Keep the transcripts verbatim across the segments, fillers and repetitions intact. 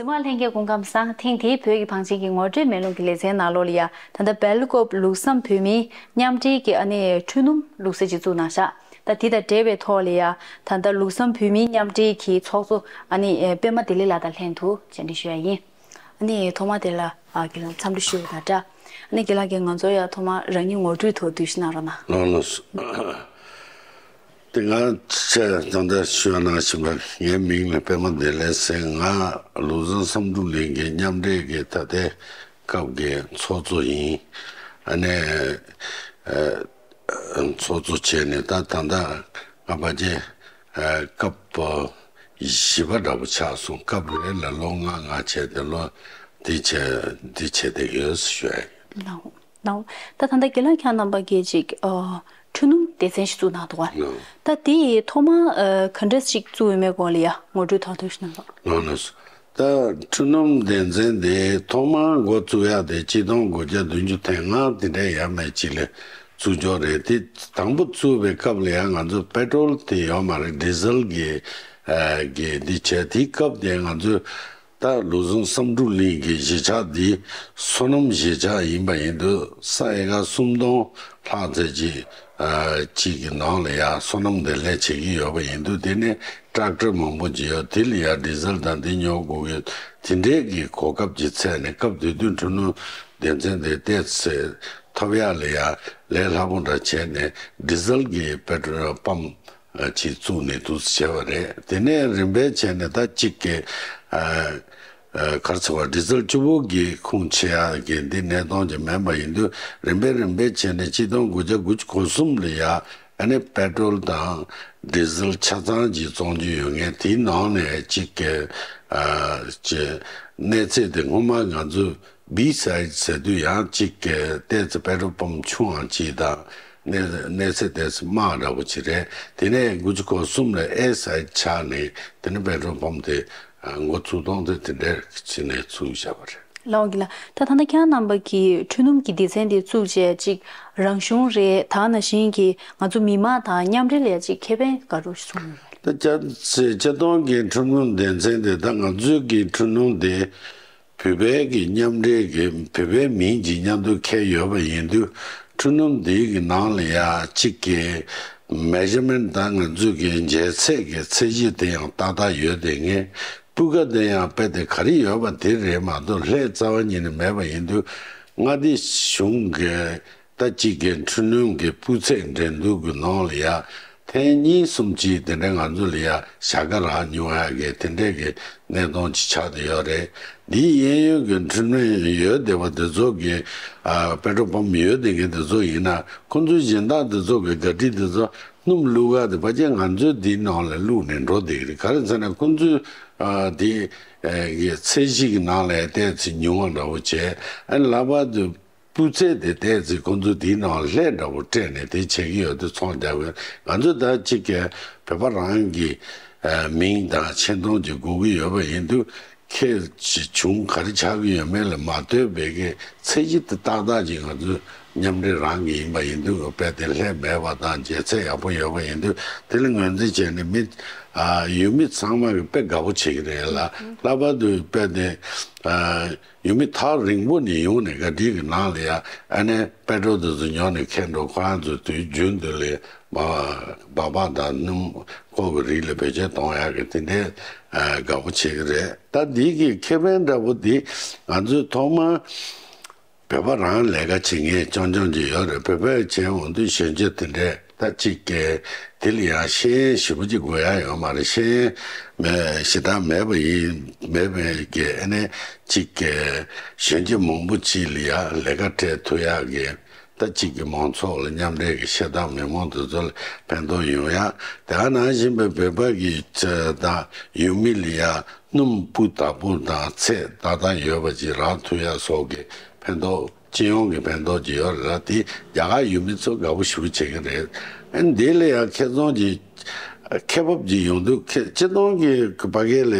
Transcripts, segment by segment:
གཟིགས་མོ་བ་ལྷན་རྒྱས་སྐུ་ཁམས་བཟང་། ཐེངས་འདིའི་བོད་ཀྱི་བང་ཆེན་གྱི་ངོ་སྤྲོད་མེ་ལོང་གི་ལེ་ཚན་ནང་ལོགས་ལ་ཡ། ད་ལྟ་སྦེལ་ཀོབ་ལུགས་བཟང་བོད་མིའི་མཉམ་འབྲེལ་གྱི་ཨ་ནི་འཁྲུངས་སྣུམ་ལུགས་སྲོལ་ཅིག་བཙུགས་གནང་ཤག་ད་དེ་དང་འབྲེལ་བའི་ཐོག་ལ་ཡ། ད་ལྟ་ལུགས་བཟང་བོད་མིའི་མཉམ་འབྲེལ་གྱི་ཚོགས་གཙོ་ཨ་ནི་པད་མ་བདེ་ལེགས་ལགས་དང་ལྷན་དུ་བཅར་འདྲི་ཞུ་ཡ་ཡིན། ཨ་ནི་ཐོག་མར་དེ་ལ་ཨ་རྒན་ལགས་འཚམས་འདྲི་ཞུ་བ་དང་སྦྲགས། ཨ་ནི་རྒན་ལགས་ཀྱིས་ང་ཚོར་ཡ་ཐོག་མར་རང་ཉིད་ངོ་སྤྲོད་ཐོག་བསྡུས་ཞིབ་གནང་རོགས་གནང་། ལགས་ལགས་སོ། དེ་སྔ་ཆེད་དང་འདྲ་ཞུ་གནང་བཞིན་པ། ངའི་མིང་ལ་པད་མ་བདེ་ལེགས་ཟེར། ང་ལུགས་བཟང་བསམ་གྲུབ་གླིང་གི་མཉམ་འབྲེལ་གྱི་ད་ལྟའི་སྐབས་ཀྱི་ཚོགས་གཙོ་ཡིན། ཨ་ནི་ཨ་ཚོགས་གཙོ་བྱས་ནས་ད་ད་ལྟ་ང་ཕལ་ཆེར་ཨ་སྐབས་བཞི་པ་འདྲ་པོ་ཆགས་སོང་། སྐབས་རེ་ལ་ལོ་ལྔ་ལྔ་བྱས་ཏེ་ལོ་འདི་བྱས་འདི་བྱས་བསྡད་ཡོད་ཞུ་ཡ་ཡིན། ལགས། ལགས། ད་ད་ལྟ་རྒན་ལགས་ཁྱེད་རྣམ་པ་གིས་ཅིག་ཨ་འཁྲུངས་སྣུམ་སྡེ་ཚན་ཞིག་བཙུགས་གནང་འདུག་བ། ལགས། ད་དེ་ཐོག་མར་ཨ་ག་འདྲ་ཞིག་བཙུགས་ཡོད་མེད་སྐོར་ལ་ཡ་ངོ་སྤྲོད་དོགས་འདོད་ཞིག་གནང་རོགས། ལགས་ལགས་སོ། ད་འཁྲུངས་སྣུམ་སྡེ་ཚན་དེ་ཐོག་མར་འགོ་བཙུགས་ཡག་དེ་གཅིག་སྟོང་དགུ་བརྒྱ་བདུན་ཅུ་དོན་ལྔ་དེ་འདྲ་ཡར་མར་ཅིག་ལ་བཙུགས་འཇོག་རེད། དེ་དང་པོ་བཙུགས་པའི་སྐབས་ལ་ཡང་ང་ཚོ་པེ་ཊྲོལ་དེ་ཡོད་མ་རེད། ཌི་ཟལ་གྱི་ཨ་གི་འདི་བྱས། དེའི་སྐབས་དེ་ང་ཚོས་ད་ལུགས་བཟང་བསམ་གྲུབ་གླིང་གི་གཞིས་ཆགས་འདི་སོ་ནམ་གཞིས་ཆགས་ཡིན་པ་ཡིན་དུས་ས་ཨེ་ཀར་སུམ་སྟོང་ལྷག་ཙམ་ཅིག་ཨ་ཅིག་གི་ནང་ལ་ཡང་སོ་ནམ་འདི་ལས་བྱེད་ཀྱི་ཡོད་པ་ཡིན་དུས། དེ་ནས་ཊེག་ཊར་མང་པོ་ཅིག་ཡོད། དེ་ལ་ཡང་ཌི་ཟལ་དང་དེ་ཉོ་དགོས་ཀྱི་དེ་འདྲའི་གི་གོ་སྐབས་ཀྱི་ཚད་ནས། སྐབས་དེ་དུས་འཁྲུངས་སྣུམ་སྡེ་ཚན་དེ་ཏོག་ཙམ་ཐོབ་ཡག་ལ་ཡང་ལས་སླ་པོ་འདྲ་བྱས་ནས་ཌི་ཟལ་གྱི་པེ་ཊྲོལ་པམ་ཅིག་བཙུགས་ནས་འདུག་སེ་བྱས་པ་རེད། དེ་ནས་རིམ་པས་བྱས་ནས་ད་གཅིག་གི་ཨ་ཨ་ག་རེ་ཟེར་བ། ཌི་ཟལ་བཅུ་པོ་གི་ཁུངས་འཁྱེར་ཡག་གི་འདི་གནས་སྟངས་ཅིག་མིན་པ་ཡིན་དུས། རིམ་པས་རིམ་པས་བྱས་ནས་གཅིག་སྟོང་དགུ་བརྒྱ་དགུ་བཅུ་གོ་གསུམ་ལ་ཡ་ཨ་ནི་པེ་ཊྲོལ་དང་ཌི་ཟལ་ཆ་ཚང་ཅིག་བཙོང་རྒྱུ་ཡོད་མཁན་དེའི་ནང་ནས་གཅིག་གི་ཨ་ཅིག་གནས་ཚད་དེ་སྔོན་མ་ང་ཚོས་བི་སའིཌ་ཟེར་དུས་ཡང་གཅིག་གི་ཏོག་ཙམ་པེ་ཊྲོལ་པམ་ཆུང་བ་ཅིག་དང་། གནས་གནས་ཚད་ཏོག་ཙམ་དམའ་འདྲ་པོ་ཅིག་རེད། དེ་ནས་དགུ་བཅུ་གོ་གསུམ་ལ་ཨེ་སའིཌ་ཆགས་ནས་དེ་ནས་པེ་ཊྲོལ་པམ་དེ་འགོ་ཚུགས་སྟངས་དེ་དེ་འདྲ་བྱས་ནས་ཚུགས་བཞག་པ་རེད། ལགས་འོང་གི་ལགས། ད་ད་ལྟ་ཁྱེད་རྣམ་པ་གིས་འཁྲུངས་སྣུམ་གྱི་སྡེ་ཚན་དེ་བཙུགས་བྱས་ཅིག་རང་གཞུང་རེད། ད་ནང་བཞིན་གྱི་ང་ཚོ་མི་མང་དང་མཉམ་འབྲེལ་ལ་ཡ་ཅིག་ཁེ་ཕན་ག་རེ་བྱུང་ཡོད་རེད། ད་ཅ་ཅ་དོན་གྱི་འཁྲུངས་སྣུམ་སྡེ་ཚན་དེ་ད་ང་ཚོའི་གི་འཁྲུངས་སྣུམ་དེ་བོད་པའི་གི་མཉམ་འབྲེལ་གྱི་བོད་པའི་མིང་ཅིག་མཉམ་དུ་འཁྱེར་ཡོད་པ་ཡིན་དུས། འཁྲུངས་སྣུམ་དེའི་གི་ནང་ལ་ཡ་གཅིག་གི་མེ་ཞར་མེན་ཊི་དང་ང་ཚོའི་གི་འཇལ་ཚད་ཀྱི་ཚད་གཞི་དེ་ཡང་ཏག་ཏག་ཡོད་དེ། ངས་སྤུས་ཀ་དེ་ཡང་དཔེ་དེ་ག་རེ་ཡོད་པ་དེ་རེད་མ་གཏོགས་ལྷད་རྩ་བ་ཉིད་ནས་མེད་པ་ཡིན་དུས། མངའ་སྡེ་གཞུང་གི་ད་གཅིག་གི་འཁྲུངས་སྣུམ་གྱི་སྤུས་ཚད་འགྲན་བསྡུར་གྱི་ནང་ལ་ཡ་ཐེངས་གཉིས་གསུམ་ཅིག་དེ་འདྲའི་ང་ཚོ་ལ་ཡ་བྱ་དགའ་རག་མྱོང་ཡ་གི་དེ་འདྲའི་གི་གནས་སྟངས་ཅིག་ཆགས་བསྡད་ཡོད་རེད། འདིའི་གཡས་གཡོན་གྱི་འཁྲུངས་སྣུམ་ཡོད་བསྡད་པ་དེ་ཚོ་གི་ཨ་པེ་ཊྲོལ་པམ་ཡོད་བསྡད་མཁན་དེ་ཚོ་ཡིན་ན། ཁོང་ཚོའི་སྦྱིན་བདག་དེ་ཚོ་གི་ག་ཊི་དེ་ཚོ་སྣུམ་བླུགས་ག་དེ་ཕལ་ཆེར་ང་ཚོའི་འདིའི་ནང་ལ་བླུགས་ནས་འགྲོ་བསྡད་ཀྱི་རེད། ག་རེ་ཟེར་ན་ཁོང་ཚོའི་ཨ་དེ་ཨ་གི་ཚད་གཞི་གི་ནང་ལ་ཏོག་ཙམ་ཉུང་བ་འདྲ་པོ་བྱས། ཨ་ནི་ལྷག་པར་དུ་སྤུས་ཚད་དེ་ཏོག་ཙམ་ཁོང་ཚོ་དེའི་ནང་ལྷད་འདྲ་པོ་སྤྲད་ནས་དེ་བྱེད་ཀྱི་ཡོད་དུས་ཚོང་རྒྱག་དགོས། ང་ཚོ་ད་གཅིག་གི་བོད་པ་རང་གི་ཨ་མིང་དང་ཆེ་མཐོང་ཅིག་དགོས་ཀྱི་ཡོད་པ་ཡིན་དུས། ཁྱད་ཆེ་ཆུང་ག་རེ་ཆགས་ཀྱི་ཡོད་མེད་ལ་མ་ལྟོས་པའི་གི་ཚད་གཞི་དེ་ཏག་ཏག་ཅིག་ང་ཚོ་མཉམ་འབྲེལ་རང་གི་ཡིན་པ་ཡིན་དུས། དཔེ་དེ་ལྷད་མེད་པ་དང་འཇལ་ཚད་ཡག་པོ་ཡོད་པ་ཡིན་དུས། དེ་ལ་ངོས་འཛིན་བྱས་ནས་མི་ཨ་ཡུལ་མི་ཚང་མ་གི་དཔེ་དགའ་པོ་བྱེད་ཀྱི་རེད་ལ། ལྷག་པར་དུ་དཔེ་དེ་ཨ་ཡུལ་མི་ཐག་རིང་པོ་ནས་ཡོང་ནས་ག་ཊི་གི་ནང་ལ་ཡ་ཨ་ནི་པེ་ཊྲོལ་དེ་ཚོ་ཉོ་ནས་འཁྱེར་འགྲོ། ཁོ་རང་ཚོ་དུས་རྒྱུན་དུ་ལ་མ་སྦག་སྦག་དང་སྣུམ་འཁོར་གྱི་རིགས་ལ་བེད་སྤྱོད་གཏོང་ཡག་གི་དེ་འདྲའི་ཨ་དགའ་པོ་བྱེད་ཀྱི་རེད། ད་འདི་གི་ཁེ་ཕན་འདྲ་པོ་འདི་ང་ཚོས་ཐོག་མར་བོད་པ་རང་ལས་ཀ་བྱེད་མཁན་རྐྱང་རྐྱང་ཅིག་ཡོད་རེད། བོད་པས་བྱས་འོང་དུས་གཞོན་སྐྱེས་དེ་འདྲས་ད་གཅིག་གི་དེ་ལ་ཡང་ཤེས་ཡོན་ཞེ་པོ་ཅིག་དགོས་ཡ་ཡོད་མ་རེད། ཤེས་ཡོན་མེད་ཞེ་དྲག་མེད་པ་ཡིན། མེད་པའི་གི་ཨ་ནི་གཅིག་གི་གཞོན་སྐྱེས་མང་པོ་ཅིག་ལ་ཡ་ལས་ཀ་སྤྲད་ཐུབ་ཡག་གི་ད་གཅིག་གི་མང་ཚོགས་ལ་མཉམ་འབྲེལ་གྱི་ཤ་སྟག་མི་མང་དེ་ཚོ་ལ་ཕན་ཐོགས་ཡོང་ཡ། དེ་ག་ནང་བཞིན་པའི་བོད་པ་གི་ད་ཡུལ་མི་ལ་ཡ་སྣུམ་སྤུས་དག་པོ་དང་ཚད་ཏག་ཏག་ཡོད་པ་ཅིག་རག་ཐུབ་ཡ་སོགས་ཀྱི་ཕན་ཐོགས། སྤྱི་ཡོངས་ཀྱི་ཕན་ཐོགས་ཅིག་ཡོད་རེད་ལ། དེ་རྒྱ་གར་ཡུལ་མི་ཚོ་དགའ་པོ་ཞེ་པོ་བྱེད་ཀྱི་རེད། ཨ་ནི་འདི་ལ་ཡང་ཁེ་བཟང་གི་ཁེ་འབབ་ཅིག་ཡོང་དུས། ཁེ་སྤྱིར་བཏང་གི་ཕ་གི་ལ་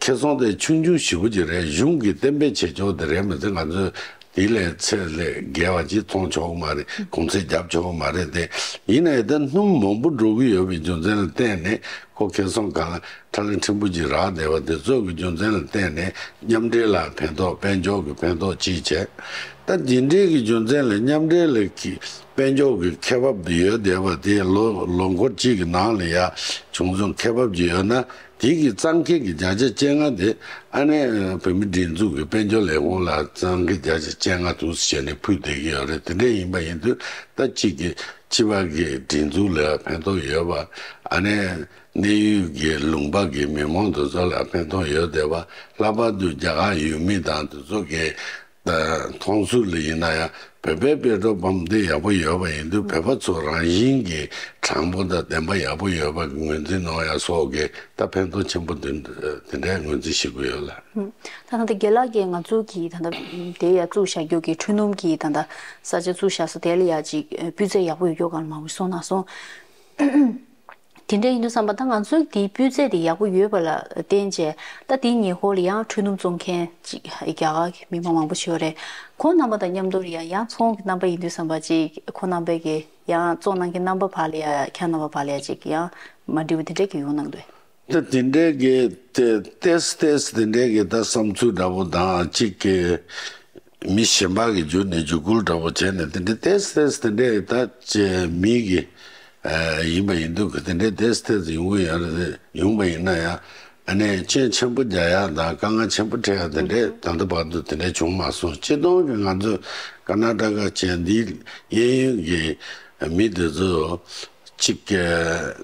ཁེ་བཟང་དེ་ཆུང་ཆུང་ཞེ་པོ་ཅིག་རེད། གཞུང་གིས་གཏན་འབེབས་བྱེད་ཆོག་དེ་རེད་མ་ཟད། ང་ཚོས་ དེ་ལས་ཚད་ལས་བརྒལ་བ་ཅིག་ཚོང་ཆོག་གི་མ་རེད། གོང་ཚད་རྒྱབ་ཆོག་གི་མ་རེད་དེ། ཡིན་ན་ཡང་ད་སྣུམ་མང་པོ་འགྲོ་གི་ཡོད་པའི་རྒྱུ་མཚན་ལ་བརྟེན་ནས་ཁོ་ཁེ་བཟང་གང་ལ་ཁྲ་ལེ་ཕྲན་བུ་ཅིག་རག་བསྡད་པ་དེ་ཚོ་གི་རྒྱུ་མཚན་ལ་བརྟེན་ནས་མཉམ་འབྲེལ་ལ་ཕན་ཐོགས་དཔལ་འབྱོར་གྱི་ཕན་ཐོགས་ཅིག་བྱས། ད་འདི་འདྲའི་གི་རྒྱུ་མཚན་ལ་མཉམ་འབྲེལ་ལ་གི་དཔལ་འབྱོར་གྱི་ཁེ་བབ་ཡོད་བསྡད་པ་དེ་ལོ་ལོ་འཁོར་གཅིག་གི་ནང་ལ་ཡ་བྱུང་སོང་ཁེ་བབ་ཅིག་ཡོད་ན། དེ་གི་གཙང་ཁེ་གི་བརྒྱ་ཆ་བཅོ་ལྔ་དེ་ཨ་ནེ་བོད་མི་སྒྲིག་འཛུགས་ཀྱི་དཔལ་འབྱོར་ལས་ཁུངས་ལ་གཙང་ཁེ་བརྒྱ་ཆ་བཅོ་ལྔ་འདུག་ཟེར་ནས་ཕུལ་བསྡད་ཀྱི་ཡོད་རེད། དེ་འདྲ་ཡིན་པ་ཡིན་དུས་ད་གཅིག་གི་སྤྱི་པ་གི་སྒྲིག་འཛུགས་ལ་ཕན་ཐོགས་ཡོད་པ། ཨ་ནེ་གནས་ཡུལ་གྱི་ལུང་པ་གི་མི་མང་དེ་ཚོ་ལ་ཕན་ཐོགས་ཡོད་བསྡད་པ། ལྷག་པར་དུ་རྒྱ་གར་ཡུལ་མི་དང་དེ་ཚོ་གི་ད་མཐོང་ཚུལ་ལ་ཡིན་ན་ཡང་བོད་པའི་པེ་ཊོ་པམ་དེ་ཡག་པོ་ཡོད་པ་ཡིན་དུས་བོད་པ་ཚོ་རང་བཞིན་གྱིས་དྲང་པོ་དང་བདེན་པ་ཡག་པོ་ཡོད་པ་གི་ངོས་འཛིན་གནང་ཡ་སོགས་ཀྱི་ད་ཕན་ཐོགས་ཆེན་པོ་དེ་འདྲ་ངོས་འཛིན་བྱེད་དགོས་ཡོད་ལ། ད་ད་ལྟ་རྒན་ལགས་ཀྱིས་ང་ཚོ་གི་ད་ལྟ་དེ་ཡ་བཙུགས་བཞག་རྒྱུ་གི་འཕྲུལ་སྣུམ་གྱི་ད་ལྟ་ས་ཆ་བཙུགས་བཞག་ས་དེ་ལ་ཡ་ཅིག་སྤུས་ཚད་ཡག་པོ་ཡོད་རྒྱུ་གང་མང་པོ་གསུངས་གནང་སོང་། དེ་འདྲ་ཡིན་དུས་ཙམ་པ་ད་ང་ཚོའི་དེའི་སྤུས་ཚད་དེ་ཡག་པོ་ཡོད་པ་ལ་བརྟེན་བྱས་ད་དེའི་ཉེ་འཁོར་ལ་ཡང་འཕྲུལ་སྣུམ་བཙོང་མཁན་ཅིག་རྒྱ་གར་གྱི་མི་མང་མང་པོ་ཞིག་ཡོད་རེད། ཁོང་རྣམ་པ་དང་མཉམ་དུ་ཡང་ཡང་ཚོང་གི་རྣམ་པ་ཡིན་དུས་ཙམ་པ་ཅིག་ཁོང་རྣམ་པས་ཀྱི་ཡང་བཙོང་གནང་མཁན་རྣམ་པ་བར་ལ་ཡ་ཁྱེད་རྣམ་པ་བར་ལ་ཡ་ཅིག་ཡང་མ་འགྲིག་པ་དེ་འདྲ་གི་ཡོང་གནང་འདུག་ད་དེ་འདྲའི་གི་ཏེ་ཏེས་ཏེས་དེ་འདྲའི་གི་ད་བསམ་ཚུལ་འདྲ་པོ་དང་གཅིག་གི་མི་གཞན་པ་གི་རྒྱུད་ནས་རྒྱུད་སྐུལ་འདྲ་པོ་བྱས་ནས་དེ་འདྲའི་ཏེས་ཏེས་དེ་འདྲའི་ད་ཅེ་མི་གི་ཨ་ཡིན་པ་ཡིན་འདུག་གི། དེ་འདྲའི་ཏེས་ཏེས་ཡོང་གི་ཡོད་རེད། ཡོང་པ་ཡིན་ན་ཡང་ཨ་ནེ་རྐྱེན་ཆེན་པོ་རྒྱག་ཡ་དང་དཀའ་ངལ་ཆེན་པོ་འཕྲད་ཡ་དེ་འདྲའི་ད་ལྟ་བར་དུ་དེ་འདྲའི་བྱུང་མ་སོང་། སྤྱིར་བཏང་གི་ང་ཚོ་ཀར་ནཱ་ཊ་ཀ་བྱས་འདིའི་གཡས་གཡོན་གི་མི་དེ་ཚོ། གཅིག་གི་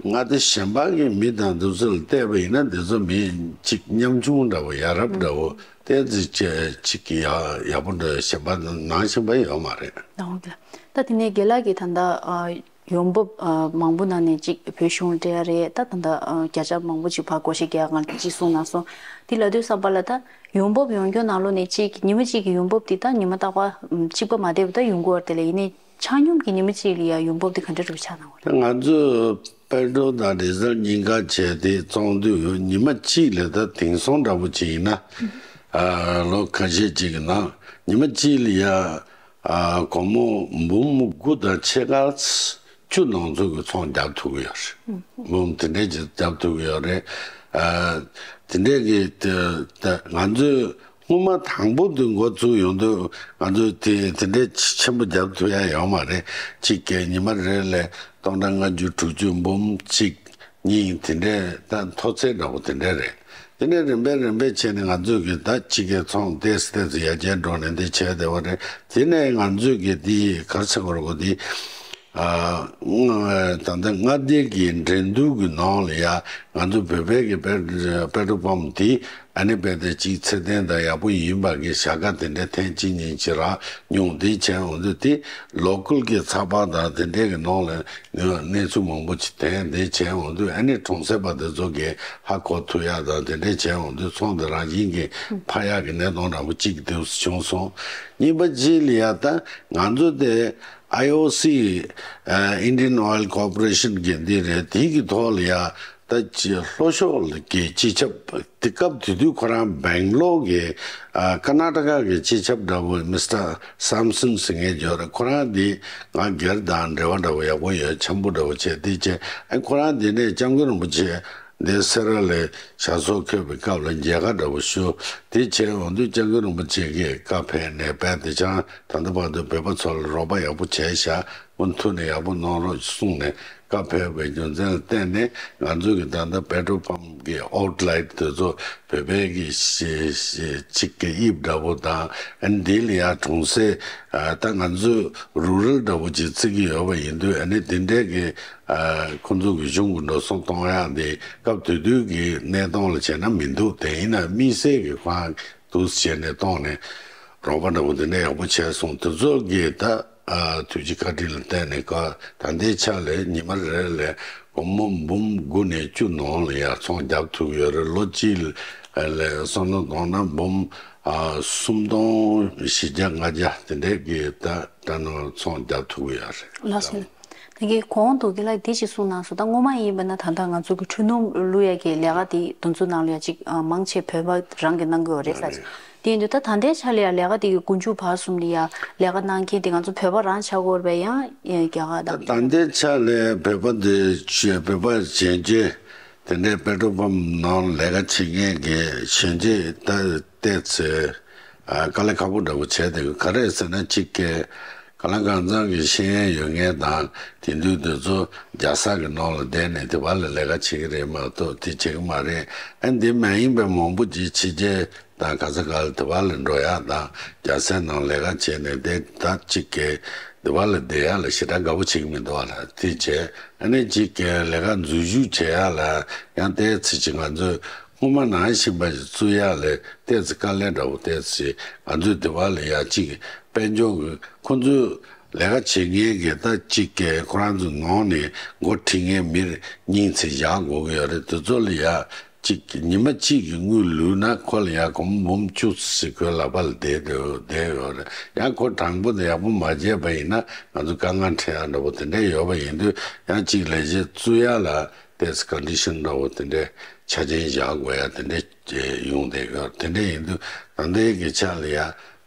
མངའ་སྡེ་གཞན་པ་གི་མི་དང་དེ་ཚོ་ལ་བལྟས་པ་ཡིན་ན་དེ་ཚོ་མི་གཅིག་ཉམ་ཆུང་འདྲ་བོ་ཡ་རབས་འདྲ་བོ་ཏོག་ཙམ་ཅིག་གི་ཡ་ཡག་པོ་འདྲ་གཞན་པ་ནང་བཞིན་པ་ཡོད་མ་རེད། ད་དེ་ནས་རྒན་ལགས་ཀྱིས་ད་ལྟ་ཡོང་འབབ་མང་པོ་ནང་ནས་གཅིག་བོད་གཞུང་སྤྲད་ཡ་རེད། ད་ད་ལྟ་བརྒྱ་ཆ་མང་པོ་ཅིག་ཕར་བགོ་བཤའ་རྒྱག་གང་གཅིག་གསུངས་གནང་སོང་། དེ་ལབ་དུས་ཙམ་པ་ལ་ད་ཡོང་འབབ་ཡོང་རྒྱུ་ནང་ལོགས་ནས་གཅིག་ཉི་མ་གཅིག་གི་ཡོང་འབབ་དེ་ད་ཉི་མ་རྟག་པར་གཅིག་པ་མ་བསྡད་པ་ད་ཡོང་གི་ཡོད་རེད། དེ་ལ་ཡིན་ནའི། ཆ་སྙོམས་ཀྱི་ཉི་མ་གཅིག་ལ་ཡང་ཡོང་འབབ་དེ་ག་འདྲ་རུ་ཆགས་གནང་བ་རེད། ང་ཚོས་པེ་ཊོལ་དང་ཌི་ཟེལ་གཉིས་ཀ་བྱས་ཏེ་བཙོང་དུས་ཉི་མ་གཅིག་ལ་ད་དེང་སང་འདྲ་པོ་ཅིག་ཡིན་ན། ཨ་ལོ་ཁ་ཤས་ཅིག་གི་ནང་ཉི་མ་གཅིག་ལ་ཡང་ཨ་སྒོར་མོ་འབུམ་དགུ་དང་ཕྱེད་ཀ་བཅུ་ནང་ཚོད་ཀྱི་ཚོང་རྒྱག་ཐུབ་ཀྱི་ཡོད་རེད། འབུམ་དེ་འདྲས་ཅིག་རྒྱག་ཐུབ་ཀྱི་ཡོད་རེད། ཨ་དེ་འདྲས་ཀྱི་དེ་ད་ང་ཚོས། སྔོན་མ་དང་པོ་དེ་འགོ་ཚུགས་ཡོང་དུས་ང་ཚོས་དེ་དེ་འདྲའི་ཆེན་པོ་རྒྱབ་ཐུབ་ཡ་ཡོད་མ་རེད། གཅིག་གི་ཉི་མ་རེ་ལ་སྟོང་ཕྲག་ལྔ་བཅུ་དྲུག་ཅུ་འབུམ་གཅིག་གཉིས་དེ་འདྲའི་ད་མཐོ་ཚད་འདྲ་པོ་དེ་འདྲ་རེད། དེ་ནས་རིམ་པས་རིམ་པས་བྱས་ནས་ང་ཚོས་གི་ད་གཅིག་གི་ཚོང་ཏོག་ཙམ་ཏོག་ཙམ་ཡར་རྒྱས་འགྲོ་ནས་འདི་བྱས་བསྡད་པ་རེད། དེ་ནས་ང་ཚོས་གི་འདི་ག་རེ་ཟེར་དགོས་རེད་གོ་འདི། ཨ་ད་ལྟ་མངའ་སྡེ་གི་འགྲན་བསྡུར་གྱི་ནང་ལ་ཡ་ང་ཚོ་བོད་པའི་གི་པེ་པེ་ཊོལ་པམ་དེ་ཨ་ནི་རྦད་དེ་གཅིག་ཚད་ལྡན་དང་ཡག་པོ་ཡིན་པ་གི་བྱ་དགའ་དེ་འདྲ་ཐེངས་གཅིག་གཉིས་ཅིག་རག་མྱོང་། དེ་བྱས་འོང་དུས་དེ་ལོ་ཀལ་གྱི་ཚགས་པར་དང་དེ་འདྲའི་གི་ནང་ལ་གནས་ཚུལ་མང་པོ་ཅིག་ཐོན། དེ་བྱས་འོང་དུས་ཨ་ནི་གྲོང་གསེབ་པ་དེ་ཚོ་གི་ཧ་གོ་ཐུབ་ཡག་དང་དེ་འདྲ་བྱས་འོང་དུས་ཚོང་དེ་རང་བཞིན་གྱི་འཕར་ཡག་གི་གནས་སྟངས་འདྲ་པོ་གཅིག་དེ་བྱུང་སོང་། གཉིས་པ་གཅིག་ལ་ཡ་ད་ང་ཚོ་དེ། ཨའི་ཨོ་སི། ཨ་Indian Oil Corporation གི་འདི་རེད། དེ་གི་ཐོག་ལ་ཡ་ད་ཅི་ལྷོ་ཕྱོགས་ལ་གི་སྤྱི་ཁྱབ་དེ་སྐབས་དེ་དུས་ཁོ་རང་སྦེང་ལོར་གི་ཨ་ཀར་ནཱ་ཊ་ཀ་གི་སྤྱི་ཁྱབ་འདྲ་བོ་མི་སི་ཊར་སམ་སན་ཟེར་མཁན་ཡོད་རེད། ཁོ་རང་འདི་ང་སྒེར་དང་འབྲེལ་བ་འདྲ་བོ་ཡག་པོ་ཡོད། འཆམ་པོ་འདྲ་བོ་བྱས་དེ་བྱས་ཨ་ཁོ་རང་འདི་ནས་སྐྱབས་མགོན་རིན་པོ་ཆེ། འདི་སེ་ར་ལ་ཞག་སོ་འཁོད་པའི་སྐབས་ལ་མཇལ་ཁ་འདྲ་པོ་ཞུ། དེ་བྱས་འོང་དུས་སྐྱབས་མགོན་རིན་པོ་ཆེ་གིས་བཀའ་ཕེབས་ནས་དཔལ་དེ་ཆང་ད་ལྟ་བར་དུ་བོད་པ་ཚོ་ལ་རོགས་པ་ཡག་པོ་བྱས་ཤག་མུ་མཐུད་ནས་ཡག་པོ་གནང་རོགས་གསུངས་ནས་བཀའ་ཕེབས་པའི་རྒྱུ་མཚན་ལ་བརྟེན་ནས་ང་ཚོ་གི་ད་ལྟ་པེ་ཊོལ་པམ་གི་ཨའུ་ཊི་ལེ་ཊི་དེ་ཚོ་བོད་པའི་གི་གཅིག་གི་དབྱིབས་འདྲ་པོ་དང་ཨ་ནི་འདི་ལ་ཡ་གྲོང་གསེབ་ད་ང་ཚོ་རུ་རལ་འདྲ་པོ་ཅིག་བརྩི་གི་ཡོད་པ་ཡིན་དུས་ཨ་ནི་འདི་འདྲའི་གི་ཁོ་ཚོ་གི་གཞུང་གི་འགྲོ་སོང་གཏོང་ཡག་དེ་སྐབས་དེ་དུས་ཀྱི་གནས་སྟངས་ལ་བྱས་ན་མི་འདུག་དེ་ཡིན་ན་དམིགས་བསལ་གྱི་ཁོ་རང་འདུག་བྱས་ནས་གཏོང་ནས་རོགས་པ་འདྲ་པོ་དེ་འདྲ་ཡག་པོ་བྱས་སོང་། དེ་ཚོ་གི་ད་ཐུགས་རྗེ་བཀའ་དྲིན་ལ་བརྟེན་ནས་ཀ་ད་ལྟའི་ཆ་ལ་ཉི་མ་རེ་ལ་སྒོར་མོ་འབུམ་དགུ་ནས་བཅུ་ནང་ལ་ཡར་ཚོང་རྒྱག་ཐུབ་ཡོད་རེད། ལོ་གཅིག་ལ་བསམ་བློ་གཏོང་ན་འབུམ་སུམ་སྟོང་བཞི་བརྒྱ་ལྔ་བརྒྱ་དེ་འདྲའི་གི་ད་ད་ནང་ཚོང་རྒྱག་ཐུབ་ཡོད་རེད། ལགས་སོ། ད་གིན་གོང་དུ་རྒན་ལགས་འདི་ཅིག་གསུངས་གནང་སོང་། ད་སྔོན་མ་ཡིན་པ་ན་ད་ལྟ་ང་ཚོ་གི་འཕྲུལ་སྣུམ་བླུག་ཡ་གི་ལས་ཀ་དེ་དེ་ཚོ་ནང་ལ་ཡ་ཅིག་མང་ཆེ་བོད་པ་རང་གིས་གནང་གི་ཡོད་རེད་ཟེར། ཡིན་དུས་ད་ད་ལྟའི་ཆ་ལ་ཡང་ལས་ཀ་དེ་གི་མགོ་མཇུག་བར་གསུམ་ལ་ཡང་ལས་ཀ་གནང་མཁན་དེ་ང་ཚོ་བོད་པ་རང་ཆགས་ཀྱི་ཡོད་རེད་པས། ཡང་རྒྱ་གར་དང་། ད་ལྟའི་ཆ་ལ་བོད་པ་འདི་བོད་པ་གཞོན་སྐྱེས་དེ་འདྲའི་པེ་ཊོ་པམ་ནང་ལས་ཀ་བྱེད་མཁན་གྱི་གཞོན་སྐྱེས་ད་བལྟས་ཚེ་ཨ་དཀའ་ལས་ཁག་པོ་འདྲ་པོ་བྱས་ཏེ། ག་རེ་ཟེར་ན་གཅིག་གི་གང་ལ་གང་འཚམ་གྱི་ཤེས་ཡོན་ཡོད་མཁན་དང་། དེང་དུས་དེ་ཚོ་རྒྱལ་ས་གི་ནང་ལ་བསྡད་ནས་དེ་བ་ལ་ལས་ཀ་བྱེད་ཀྱི་རེད་མ་གཏོགས་དེ་བྱེད་ཀྱི་མ་རེད། ཨ་འདི་མ་ཡིན་པའི་མང་པོ་ཅིག་ཕྱི་རྒྱལ་དང་ག་ས་ག་ལ་དེ་བ་ལ་འགྲོ་ཡག་དང་། རྒྱལ་སའི་ནང་ལས་ཀ་བྱས་ནས་དེ་ད་གཅིག་གི་དེ་བ་ལ་བསྡད་ཡག་ལ་ཞེ་དྲག་དགའ་པོ་བྱེད་ཀྱི་མི་འདུག་བ་ལ། དེ་བྱས་ཨ་ནི་གཅིག་གི་ལས་ཀ་འཛུལ་ཞུགས་བྱེད་ཡག་ལ་ཡང་ཏོག་ཙམ་ཅིག་ང་ཚོས་སྔོན་མ་ནང་བཞིན་པ་ཞིག་བཙུགས་ཡག་ལ་ཏོག་ཙམ་དཀའ་ལས་འདྲ་པོ། ཏོག་ཙམ་ང་ཚོས་དེ་བ་ལ་ཡ་གཅིག་དཔལ་འབྱོར་གྱི་ཁོང་ཚོས་ལས་ཀ་བྱེད་མཁན་གྱི་ད་གཅིག་གི་ཁོ་རང་ཚོ་ནང་ནས་འགོ་ཁྲིད་མཁན་མི་རེ་གཉིས་ཙམ་བཞག་དགོས་ཀྱི་ཡོད་རེད། དེ་ཚོ་ལ་ཡ་གཅིག་ཉི་མ་གཅིག་གི་དངུལ་བླུགས་ན་ཁོ་ལ་ཡ་སྒོར་མོ་འབུམ་བཅུ་ཙམ་ཁོའི་ལག་པ་ལ་བསྡད་འདུག་བསྡད་ཡོད་རེད། ཡང་ཁོ་དྲང་པོ་དེ་ཡག་པོ་མ་བྱས་པ་ཡིན་ན་ང་ཚོ་དཀའ་ངལ་འཕྲད་ཡག་འདྲ་པོ་དེ་འདྲ་ཡོད་པ་ཡིན་དུས། ཡང་གཅིག་ལས་གཞི་བཙུགས་ཡག་ལ་ཏོག་ཙམ་ཀོན་ཌི་ཤན་འདྲ་པོ་དེ་འདྲའི་ཆ་རྐྱེན་བཞག་དགོས་ཡག་དེ་འདྲའི་ཡོང་བསྡད་ཡོད། དེ་འདྲ་ཡིན་དུས་ད་ལྟའི་གི་ཆ་ལ་ཡ་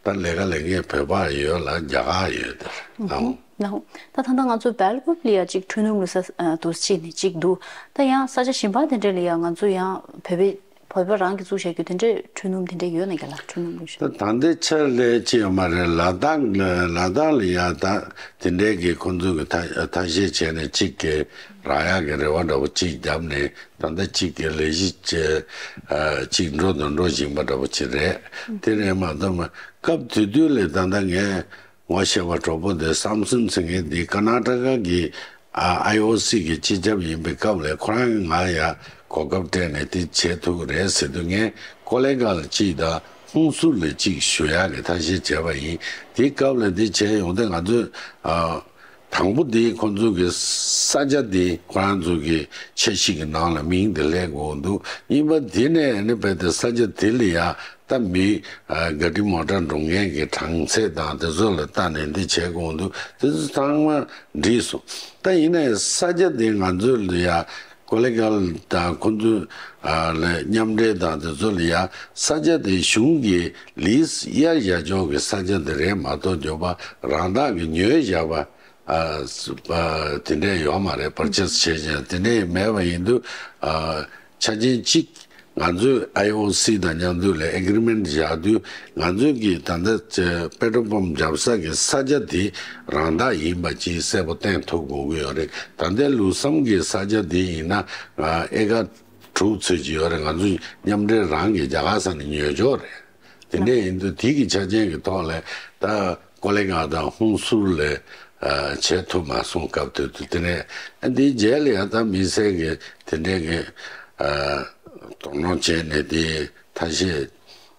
ད་ལས་ཀ་ལས་མཁན་བོད་པ་ཡོད་ལ་རྒྱ་གར་ཡོད་དེ་ལའོ། ལའོ། ད་ད་ལྟ་ང་ཚོ་སྦེལ་ཀོབ་ལ་ཡ་གཅིག་འཕྲུལ་སྣུམ་བླུག་ས་ཨ་འདུག་སེ་བྱས་ནས་གཅིག་འདུག་ད་ཡང་ས་ཆ་གཞན་པ་དེ་འདྲ་ལ་ཡ་ང་ཚོ་ཡང་བོད་པའི་བོད་པ་རང་གིས་བཙུགས་བཞག་རྒྱུ་དེ་འདྲའི་འཕྲུལ་སྣུམ་དེ་འདྲ་ཡོད་ན་རྒན་ལགས། འཕྲུལ་སྣུམ་བླུག་ས། ད་ད་ལྟའི་ཆར་ལས་ཅི་ཡོད་མ་རེད། ལ་དྭགས་ལ་ལ་དྭགས་ལ་ཡ་ད་དེ་འདྲའི་གི་ཁོང་ཚོ་གི་ཐ་ཐ་ཤལ་བྱས་ནས་གཅིག་གི་རག་ཡག་གི་རེ་བ་འདྲ་པོ་གཅིག་བརྒྱབ་ནས་ད་ལྟ་གཅིག་གི་ལས་གཞི་ཅི་ཨ་གཅིག་འགྲོ་དང་འགྲོ་བཞིན་པ་འདྲ་པོ་ཅིག་རེད། དེ་རེད་མ་གཏོགས་མ་སྐབས་དེ་དུས་ལས་ད་ལྟ་ངས་ངོ་ཤེས་པ་གྲོགས་པོ་དེ་སམ་སུན་ཟེར་མཁན་དེ་ཀར་ནཱ་ཊ་ཀ་གི་ཨ་ཨའི་ཨོ་སི་གི་སྤྱི་ཁྱབ་ཡིན་པའི་སྐབས་ལ་ཁོ་རང་གིས་ང་ཡ་གོ་སྐབས་སྤྲད་ནས་དེ་བྱེད་ཐུབ་ཀྱི་རེད་ཟེར་དུས། ངས་ཀོ་ལེ་གྷལ་གཅིག་དང་ཧུན་སུར་ལ་གཅིག་ཞུ་ཡག་གི་ཐབས་ཤེས་བྱས་པ་ཡིན། དེའི་སྐབས་ལ་དེ་བྱས་ཡོང་དུས་ང་ཚོས་ཨ་དང་པོ་དེ་ཁོང་ཚོ་གི་ས་ཆ་དེ་ཁོ་རང་ཚོ་གི་འཆར་གཞི་གི་ནང་ལ་མིང་དེ་སླེབས་དགོས་འདུག་གཉིས་པ་དེ་ནས་ཨ་ནི་རྦད་དེ་ས་ཆ་དེ་ལ་ཡ་ད་མི་ཨ་ག་རི་མོ་ཊ་འགྲོ་མཁན་གྱི་གྲངས་ཚད་དང་དེ་ཚོ་ལ་ལྟ་ནས་འདི་བྱེད་དགོས་འདུག་དེ་ཚོ་ཚང་མ་འགྲིག་སོང་། ད་ཡིན་ནའི་ས་ཆ་དེ་ང་ཚོ་ལ་ཡ་ཀོ་ལེ་གྷལ་དང་ཁོང་ཚོ་ཨ་ལ་མཉམ་འབྲེལ་དང་དེ་ཚོ་ལ་ཡ་ས་ཆ་དེ་གཞུང་གི་ལིས་གཡར་བཞག་ཆོག་གི་ས་ཆ་དེ་རེད་མ་གཏོགས་བརྗོད་པ་རང་བདག་གི་ཉོས་བཞག་པ་ཨ་ཨ་དེ་འདྲས་ཡོད་མ་རེད། པར་ཆེས་བྱས་ཀྱང་དེ་འདྲས་མེད་པ་ཡིན་དུས་ཨ་ཆ་རྐྱེན་གཅིག་ང་ཚོས་ཨའི་ཨོ་སི་དང་མཉམ་དུ་ལ་ཨེ་གྷི་རི་མེན་ཊི་བཞག་དུས་ང་ཚོས་ཀྱི་ད་ལྟ་ཚེ་པེ་ཊོ་པམ་བརྒྱབ་ས་གི་ས་ཆ་དེ་རང་བདག་ཡིན་པ་ཅིག་གསལ་པོ་བསྟན་ཐུབ་དགོས་ཀྱི་ཡོད་རེད། ད་ལྟའི་ལུགས་བསམ་གྱི་ས་ཆ་དེ་ཡིན་ན་ཨ་ཨེ་ཀར་དྲུག་ཚོད་ཅིག་ཡོད་རེད། ང་ཚོས་མཉམ་འབྲེལ་རང་གི་རྒྱ་གར་ས་ནས་ཉོས་ཆོག་རེད། དེ་འདྲས་ཡིན་དུས་དེ་གི་ཆ་རྐྱེན་གྱི་ཐོག་ལ་ད་ཀོ་ལེ་གྷལ་དང་ཧུན་སུར་ལ་ཨ་བྱེད་ཐུབ་མ་སོང་། སྐབས་དེ་དུས་དེ་ནས་ཨ་འདིའི་རྗེས་ལ་ཡང་ད་དམིགས་བསལ་གྱི་དེ་འདྲས་ཀྱི་ཨ་དོ་སྣང་བྱས་ནས་དེ་ཐ་ཤལ་བྱེད་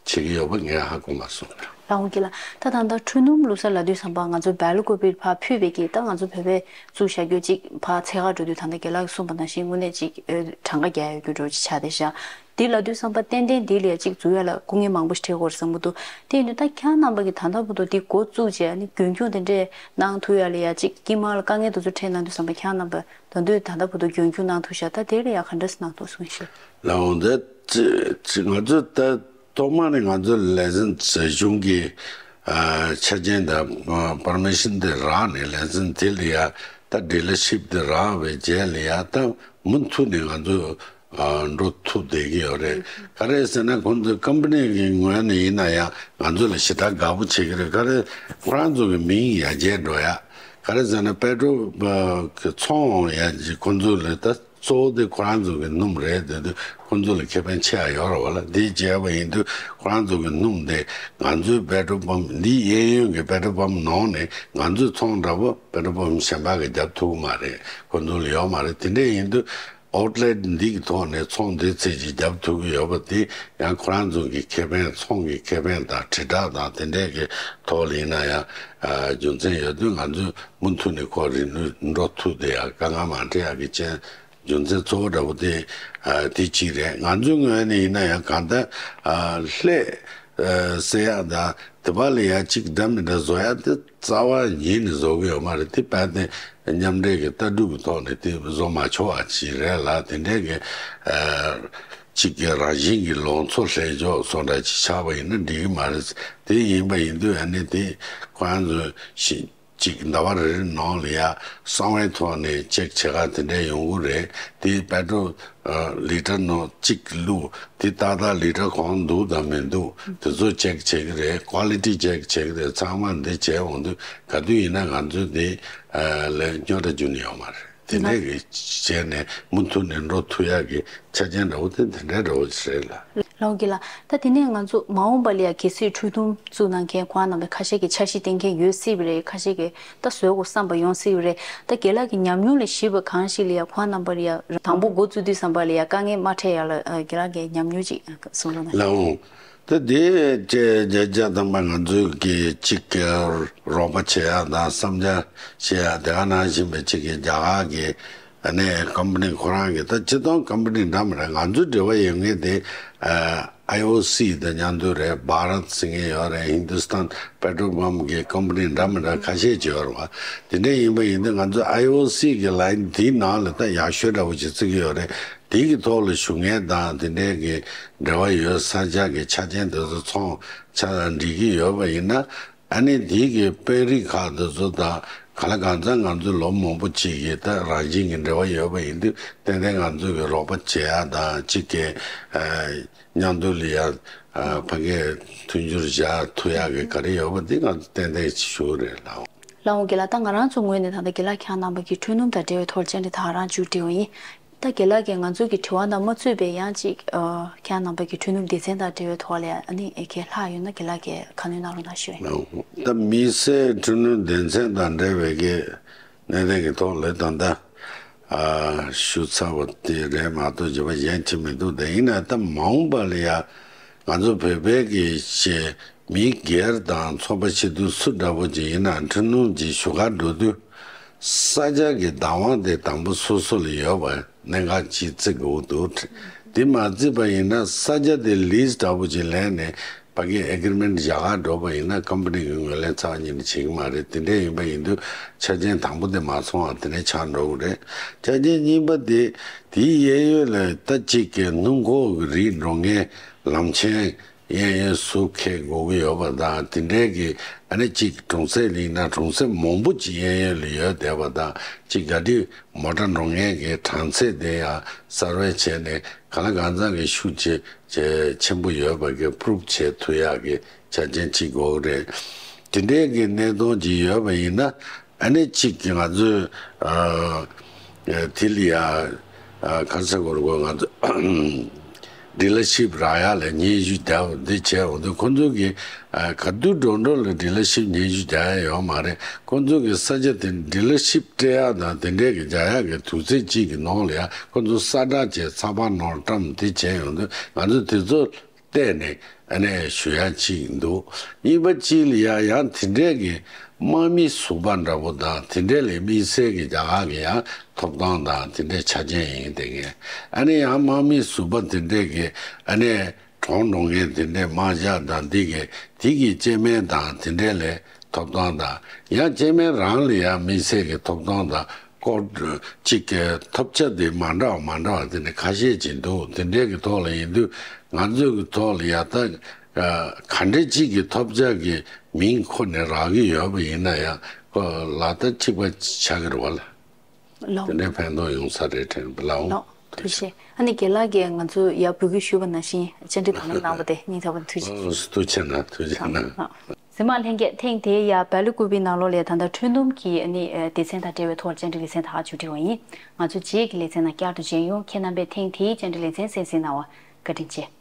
ཀྱི་ཡོད་པ་ངས་ཧ་གོ་མ་སོང་། ལགས་འོང་། རྒན་ལགས། ད་ད་ལྟ་འཕྲུལ་སྣུམ་བླུག་ས་ལབ་དུས་ཙམ་པ་ང་ཚོ་སྦེལ་ཀོབ་ཕར་ཕུད་པའི་གི་ད་ང་ཚོ་བོད་པས་བཙུགས་བཞག་རྒྱུ་གཅིག་ཕར་འཚོལ་ག་འགྲོ་དུས་ད་ལྟ་རྒན་ལགས་ཀྱིས་གསུངས་པ་ནང་བཞིན་དངོས་གནས་གཅིག་ཨ་གྲངས་ཀ་རྒྱག་ཡག་རྒྱུ་འདྲ་པོ་ཅིག་ཆགས་བསྡད་ཤག་འདི་ལབ་དུས་ཙམ་པ་ཏན་ཏན་འདི་ལ་གཅིག་འཛུལ་ཡག་ལ་སྐུ་ངལ་མང་པོ་ཞིག་འཕྲད་ཀྱི་ཡོད་རེད་བསམ་གྱི་འདུག་དེ་ཡིན་དུས་ད་ཁྱེད་རྣམ་པ་གིས་ད་ལྟ་བར་དུ་འདི་འགོ་བཙུགས་རྗེས་ཨ་ནི་རྒྱུན་འཁྱོངས་དེ་འདྲས་གནང་ཐུབ་ཡག་ལ་ཡ་གཅིག་དཀྱིལ་མ་ལ་དཀའ་ངལ་དེ་ཚོ་འཕྲད་གནང་དུས་ཙམ་པ་ཁྱེད་རྣམ་པ་ད་དུང་ད་ལྟ་བར་དུ་རྒྱུན་འཁྱོངས་གནང་ཐུབ་ཤག་ད་དེ་ལ་ཡ་ག་འདྲས་གནང་ཐུབ་སོང་ཞེས། ལགས་འོང་། ད་ང་ཚོ་ད་ཐོག་མ་ནས་ང་ཚོ་ལའི་སན་སི་གཞུང་གི་ཨ་ཆ་རྐྱེན་དང་པར་མི་ཤན་དེ་རག་ནས་ལའི་སན་སི་དེ་ལ་ཡ་ད་ཌི་ལར་ཤིབ་དེ་རག་པའི་རྗེས་ལ་ཡ་ད་མུ་མཐུད་ནས་ང་ཚོ་ཨ་འགྲོ་ཐུབ་བསྡད་ཀྱི་ཡོད་རེད། ག་རེ་ཟེར་ན་ཁོང་ཚོ་ཀམ་པ་ནི་གི་ངོས་ནས་ཡིན་ན་ཡང་ང་ཚོ་ལ་ཞེ་དྲག་དགའ་པོ་བྱེད་ཀྱི་རེད། ག་རེ་ཁོ་རང་ཚོ་གི་མིང་ཡར་རྒྱས་འགྲོ་ཡག་ག་རེ་ཟེར་ན་པེ་ཊྲོལ་གི་ཚོང་ཡག་ཅིག་ཁོང་ཚོ་ལ་ད་གཙོ་བོ་དེ་ཁོ་རང་ཚོ་གི་སྣུམ་རེད། དེ་དུས་ཁོང་ཚོ་ལ་ཁེ་ཕན་ཆེ་བ་ཡོད་རེད་བ་ལ། དེ་བྱས་པ་ཡིན་དུས་ཁོ་རང་ཚོ་གི་སྣུམ་དེ་ང་ཚོའི་པེ་ཊྲོལ་པམ་འདི་གཡས་གཡོན་གྱི་པེ་ཊྲོལ་པམ་ནང་ནས་ང་ཚོའི་ཚོང་འདྲ་པོ་པེ་ཊྲོལ་པམ་གཞན་པ་གིས་རྒྱབ་ཐུབ་ཀྱི་མ་རེད། ཁོང་ཚོ་ལ་ཡོད་མ་རེད། དེ་འདྲས་ཡིན་དུས་ཨའུཊ་ལེཊ་འདི་གི་ཐོག་ནས་ཚོང་འདི་ཚད་ཅིག་རྒྱབ་ཐུབ་ཀྱི་ཡོད་པ་དེ་ཡང་ཁོ་རང་ཚོ་གི་ཁེ་ཕན་ཚོང་གི་ཁེ་ཕན་དང་དྲིལ་བསྒྲགས་དང་དེ་འདྲས་ཀྱི་ཐོག་ལ་ཡིན་ན་ཡང་ཨ་རྒྱུ་མཚན་ཡོད་དུས་ང་ཚོས་མུ་མཐུད་ནས་ཁོ་རིང་ལུགས་འགྲོ་ཐུབ་བསྡད་ཡག་དཀའ་ངལ་མ་འཕྲད་ཡག་གི་རྐྱེན་རྒྱུ་མཚན་གཙོ་བོ་འདྲ་པོ་དེ་ཨ་དེ་གཅིག་རེད། ང་ཚོའི་ངོས་ནས་ཡིན་ན་ཡང་གང་ལྟར་ཨ་ལྷད་ཨ་སེལ་ཡག་དང་དེ་བ་ལ་ཡ་གཅིག་འདྲ་མི་འདྲ་བཟོ་ཡག་དེ་རྩ་བ་ཉིད་ནས་བཟོ་གི་ཡོད་མ་རེད། དེ་བས་ཏེ་ མཉམ་འབྲེལ་གྱི་ལྟ་གྲུབ་ཀྱི་ཐོག་ནས་དེ་བཟོ་མ་ཆོག་པ་ཅིག་རེད་ལ། དེ་འདྲའི་གི་ཨ་གཅིག་གི་རང་བཞིན་གྱི་ལང་ཚོ་ལྷད་འཇོག་སོགས་འདྲ་ཅིག་ཆགས་པ་ཡིན་ན་འགྲིག་གི་མ་རེད། དེ་ཡིན་པ་ཡིན་དུས་ཨ་ནི་དེ་ཁོ་རང་ཚོ་ཞི་གཅིག་ཟླ་བ་རེ་རེ་ནང་ལ་ཡ་གསང་བའི་ཐོག་ནས་ཅེག་བྱེད་ག་དེ་འདྲ་ཡོང་གི་རེད། དེ་པེ་ཏྲོལ་ལི་ཊར་ནང་གཅིག་བླུགས། དེ་ཏག་ཏག་ལི་ཊར་གང་འདུག་དང་མི་འདུག་དེ་ཚོ་ཅེག་བྱེད་ཀྱི་རེད། ཀོ་ལི་ཊི་ཅེག་བྱེད་ཀྱི་རེད། ཚང་མ་འདི་བྱས་འོང་དུས་ག་དུས་ཡིན་ན་ང་ཚོས་དེ་ལ་རྙོག་དྲ་འབྱུང་ནི་ཡོད་མ་རེད། དེ་འདྲས་ཀྱི་བྱས་ནས་མུ་མཐུད་ནས་འགྲོ་ཐུབ་ཡག་གི་ཆ་རྐྱེན་འདྲ་བོ་དེ་དེ་འདྲས་འདྲ་བོ་ཞིག་རེད་ལ། ལགས་འོང་གི་ལགས། ད་དེ་ནས་ང་ཚོ་མ་འོངས་པ་ལ་ཡ་གལ་སྲིད་འཕྲུལ་སྡོམ་བཙུགས་གནང་མཁན་ཁོང་རྣམ་པའི་ཁ་ཤས་ཀྱིས་འཆར་གཞི་བཏིང་མཁན་ཡོད་སྲིད་པ་རེད། ཁ་ཤས་ཀྱིས་ད་བཟོ་དགོས་བསམ་པ་ཡོང་སྲིད་པ་རེད། ད་རྒན་ལགས་ཀྱི་ཉམས་མྱོང་ལ་གཞིགས་པ་གང་ཞིག་ལ་ཡ་ཁོང་རྣམ་པར་ཡ་དང་པོ་འགོ་བཙུགས་དུས་ཙམ་པ་ལ་ཡ་དཀའ་ངལ་མ་འཕྲད་ཡག་ལ་རྒན་ལགས་ཀྱི་ཉམས་མྱོང་ཅིག་གསུང་རོགས་གནང་། ལགས་འོང་། ད་དེ་བཅས་བརྒྱ་ཆ་བརྒྱ་ཐམ་པ་ང་ཚོས་ཀྱི་གཅིག་གི་རོགས་པ་བྱེད་ཡག་དང་བསམ་འཆར་བཤད་ཡག་དེ་ག་ནང་བཞིན་པའི་གཅིག་གི་རྒྱ་གར་གྱི་ཨ་ནི་ཀམ་པ་ནི་ཁོ་རང་གི་ད་སྤྱིར་བཏང་ཀམ་པ་ནི་འདྲ་མི་འདྲ་ང་ཚོའི་འབྲེལ་བ་ཡོད་མཁན་དེ་ཨ་ཨའི་ཨོ་སི་དང་མཉམ་དུ་རེད། བྷ་རད་ཟེར་མཁན་ཡོད་རེད། ཧིན་དུ་སི་ཐན་པེ་ཏྲོལ་པམ་གི་ཀམ་པ་ནི་འདྲ་མི་འདྲ་ཁ་ཤས་ཅིག་ཡོད་རེད་བ། དེ་འདྲ་ཡིན་པ་ཡིན་དུས་ང་ཚོ་ཨའི་ཨོ་སི་གི་ལའིན་དེའི་ནང་ལ་ད་ཡག་ཤོས་འདྲ་བོ་ཅིག་བརྩི་གི་ཡོད་རེད། དེ་གི་ཐོག་ལ་ཞུགས་མཁན་དང་དེ་འདྲའི་གི་འབྲེལ་བ་ཡོད་ས་ཆ་གི་ཆ་རྐྱེན་དེ་ཚོ་ཚང་ཆ་འགྲིག་གི་ཡོད་པ་ཡིན་ན། ཨ་ནི་དེ་གི་དཔོན་རིགས་ཁག་དེ་ཚོ་དང་གང་ལ་གང་འཚམ་ང་ཚོ་ལོ་མང་པོ་ཅིག་གི་ད་རང་བཞིན་གྱི་འབྲེལ་བ་ཡོད་པ་ཡིན་དུས་ཏན་ཏན་ང་ཚོ་གི་རོགས་པ་བྱེད་ཡ་དང་གཅིག་གི་ཨ་མཉམ་དུ་ལ་ཡ་ཨ་ཕ་གིའི་མཐུན་འགྱུར་བཞག་ཐུབ་ཡག་གི་ག་རེ་ཡོད་པ་འདི་ང་ཚོ་ཏན་ཏན་ཞུ་གི་རེད་ལགས། ལགས་འོང་གི་ལགས། ད་ང་རང་ཚོ་ངོས་ནས་ད་ལྟ་རྒན་ལགས་ཁྱེད་རྣམ་པ་གི་འཕྲུལ་སྣུམ་དང་འབྲེལ་བའི་ཐོག་བཅར་འདྲི་ད་ག་རང་མཇུག་སྒྲིལ་བ་ཡིན། ད་རྒན་ལགས་ཀྱིས་ང་ཚོ་གི་དྲི་བ་དང་མ་ཚུད་པའི་ཡང་ཅིག་ཨ་ཁྱེད་རྣམ་པ་གི་འཕྲུལ་སྣུམ་སྡེ་ཚན་དང་འབྲེལ་བའི་ཐོག་ལ་ཨ་ནི་ཨེ་ཁྱེད་ལྷག་ཡོད་ན་རྒན་ལགས་ཀྱིས་ཁ་སྣོན་གནང་རོགས་གནང་ཞུ་ཡིན། ད་དམིགས་བསལ་འཕྲུལ་སྣུམ་སྡེ་ཚན་དང་འབྲེལ་བའི་གི་གནད་དོན་གྱི་ཐོག་ལ་ད་ལྟ་ཨ་ཞུ་ཚར་བ་དེ་རེད་མ་གཏོགས་བརྗོད་པ་གཞན་ཅི་མི་འདུག་དེ་ཡིན་ན་ད་མ་འོངས་པ་ལ་ཡ་ང་ཚོ་བོད་པའི་གི་ཆེད་མི་སྒེར་དང་ཚོགས་པ་ཆེ་འདུག་སུ་འདྲ་པོ་ཅིག་ཡིན་ན་འཕྲུལ་སྣུམ་ཅིག་ཞུ་ག་འགྲོ་དུས། ས་ཆ་གི་བདག་དབང་དེ་དང་པོ་སོ་སོ་ལ་ཡོད་པ་གནད་འགག་ཅིག་བརྩི་དགོས་འདུག་དེ་མ་བརྩིས་པ་ཡིན་ན་ས་ཆ་དེ་ལིས་འདྲ་པོ་ཅིག་ལེན་ནས་ཕ་གིའི་ཨེ་གི་རི་མེན་བཞག་ག་འགྲོ་པ་ཡིན་ན་ཀམ་པ་ནི་གི་ངོས་ལེན་རྩ་བ་ཉིད་ནས་བྱེད་ཀྱི་མ་རེད། དེ་འདྲ་ཡིན་པ་ཡིན་དུས་ཆ་རྐྱེན་དང་པོ་དེ་མ་ཚང་བ་དེ་འདྲ་ཆགས་འགྲོ་གི་རེད། ཆ་རྐྱེན་གཉིས་པ་དེ་དེའི་གཡས་གཡོན་ལ་ད་གཅིག་གི་སྣུམ་འཁོར་གྱི་རིགས་འགྲོ་མཁན་ལམ་ཆེན། གཡས་གཡོན་ཟུར་འཁེལ་དགོས་ཀྱི་ཡོད་པ་དང་དེ་འདྲའི་གི་ཨ་ནི་གཅིག་གྲོང་གསེབ་ལ་ཡིན་ན་གྲོང་གསེབ་མང་པོ་ཅིག་གཡས་གཡོན་ལ་ཡོད་བསྡད་པ་དང་གཅིག་ག་དུས་མོ་ཊ་འགྲོ་མཁན་གྱི་གྲངས་ཚད་དེ་ཡང་གསར་བས་བྱས་ནས་གང་ལ་གང་འཚམ་གྱི་ཤུགས་ཆེ་ཆེ་ཆེན་པོ་ཡོད་པ་གི་པུ་རུབ་བྱེད་ཐུབ་ཡག་གི་ཆ་རྐྱེན་ཅིག་དགོས་ཀྱི་རེད། དེ་འདྲའི་གི་གནད་དོན་ཅིག་ཡོད་པ་ཡིན་ན། ཨ་ནི་གཅིག་གི་ང་ཚོས་ཨ་དེ་ལ་ཡ་ཨ་ག་རེ་ཟེར་དགོས་རེད། ང་ཚོ་ཌི་ལར་ཤིབ་རག་ཡ་ལ་སྙན་ཞུ་རྒྱག་འདི་བྱས་འོང་དུས་ཁོང་ཚོ་གི་ཨ་ག་དུས་འགྲོ་འགྲོ་ལ་ཌི་ལར་ཤིབ་སྙན་ཞུ་རྒྱག་ཡ་ཡོད་མ་རེད། ཁོང་ཚོ་གི་ས་ཆ་དེ་ཌི་ལར་ཤིབ་སྤྲད་ཡ་དང་དེ་འདྲས་གི་རྒྱག་ཡ་གི་དུས་ཚོད་གཅིག་གི་ནང་ལ་ཡ་ཁོང་ཚོ་གསལ་བསྒྲགས་བྱས་ཚགས་པར་ནང་བཀྲམ་འདི་བྱས་ཡོང་དུས་ང་ཚོ་དེ་ཚོ། བལྟས་ནས་ཨ་ནི་ཞུ་ཡ་གཅིག་འདུག་གཉིས་པ་གཅིག་ལ་ཡ་ཡང་དེ་འདྲས་ཀྱི་དམག་མི་ཟུར་པ་འདྲ་པོ་དང་དེ་འདྲས་ལ་དམིགས་བསལ་གྱི་རྒྱ་གར་གྱི་ཡང་ཐོབ་ཐང་དང་དེ་འདྲས་ཆ་རྐྱེན་ཡིན་དེ་ངས་ཨ་ནི་ཡང་དམག་མི་ཟུར་པ་དེ་འདྲས་ཀྱི་ཨ་ནི་གྲོངས་འགྲོ་མཁན་དེ་འདྲས་དམག་ཞག་དང་འདི་གི་དེ་གི་སྐྱེ་དམན་དང་དེ་འདྲས་ལ་ཐོབ་ཐང་དང་ཡང་སྐྱེ་དམན་རང་ལ་ཡང་དམིགས་བསལ་གྱི་ཐོབ་ཐང་དང་། སྐོར་གཅིག་གི་ཐོབ་ཆ་དེ་མ་འདྲ་བ་མ་འདྲ་བ་དེ་ནི་ཁ་ཤས་ཅིག་འདུག་དེ་འདྲའི་གི་ཐོག་ལ་ཡིན་དུས་ང་ཚོའི་གི་ཐོག་ལ་ཡ་ད་ག་འདྲ་གཅིག་གི་ཐོབ་ཆ་གི་མིང་ཁོ་ནས་རག་གི་ཡོད་པ་ཡིན་ན་ཡང་ཁོ་ལ་ད་གཅིག་པ་ཆགས་ཀྱི་རེད་བ་ལ། ལགས། དེ་འདྲའི་ཕན་ཐོགས་ཡོང་ས་རེད་དྲན་པ་ལའོ། ལགས། ཐུགས་རྗེ་ཆེ། ཨ་ནི་རྒན་ལགས་ཀྱིས་ང་ཚོ་ཡར་འབོད་སྐུལ་ཞུས་པ་ནང་བཞིན་བཅར་འདྲི་དང་ལེན་གནང་བ་དེ་སྙིང་ཐག་པ་ནས་ཐུགས་རྗེ་ཆེ། ཐུགས་རྗེ་གནང་། ཐུགས་རྗེ་གནང་། ལགས། གཟིགས་མོ་བ་ལྷན་རྒྱས། ཐེངས་དེའི་ཡ་བལ་ལུ་ཀུ་པི་ནང་ལོགས་ལ་ད་ལྟ་འཕྲུལ་སྣུམ་གྱི་ཨ་ནི་ཨ་སྡེ་ཚན་དང་འབྲེལ་བའི་ཐོག་བཅར་འདྲི་ལེ་ཚན་ད་མཇུག་སྒྲིལ་བ་ཡིན། ང་ཚོ་རྗེས་ཀྱི་ལེ་ཚན་ནང་བསྐྱར་དུ་མཇལ་ཡོང་། ཁྱེད་རྣམ་པས་ཐེངས་དེའི་བཅར་འདྲི་ལེ་ཚན་གསན་གཟིགས་གནང་བར་བཀའ་དྲིན་ཆེ།